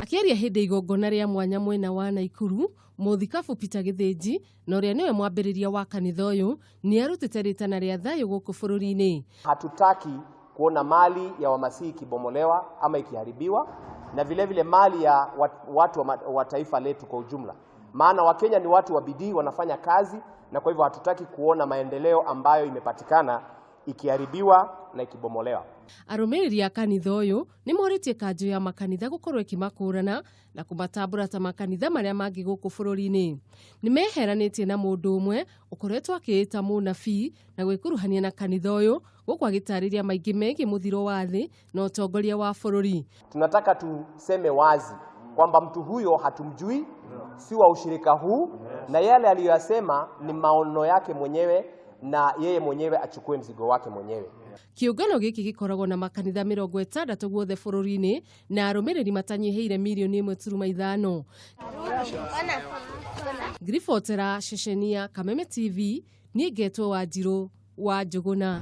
Akĩaria hĩndĩ igongona rĩa mwanya mwena wa Naikuru, Mũthikabu Peter Gĩthĩnji na ũrĩa nĩwe mwambĩrĩria wa kanitha ũyũ nĩarutĩte rĩtana rĩa thayũ gũkũ bũrũri-inĩ. Hatutaki kuona mali ya Wamasihi ikibomolewa ama ikiharibiwa na vile vile mali ya watu wa taifa letu kwa ujumla. Maana Wakenya ni watu wa bidii, wanafanya kazi, na kwa hivyo hatutaki kuona maendeleo ambayo imepatikana ikiharibiwa na ikibomolewa. Arũmĩrĩri a kanitha ũyũ nĩ morĩtie kanjũ ya makanitha gũkorwo ĩkĩmakũrana na kũmatambũra ta makanitha marĩa mangĩ gũkũ bũrũri-inĩ. Nĩ meheranĩtie na mũndũ ũmwe ũkoretwo akĩĩta mũnabii na gwĩkuruhania na kanitha ũyũ gũkũ agĩtarĩria maingĩ megiĩ mũthiro wa thĩ na ũtongoria wa bũrũri. Tunataka tuseme wazi kwamba mtu huyo hatumjui, si wa ushirika huu, na yale aliyoyasema ni maono yake mwenyewe na yeye mwenyewe achukue mzigo wake mwenyewe. Kĩũngano gĩkĩ gĩkoragwo na makanitha 60 guothe bũrũri-inĩ na arũmĩrĩri matanyihĩire mirioni 1.5. Ngiribotera ceceni ya Kameme TV, niĩ ngetwo Wanjirũ wa Njũgũna.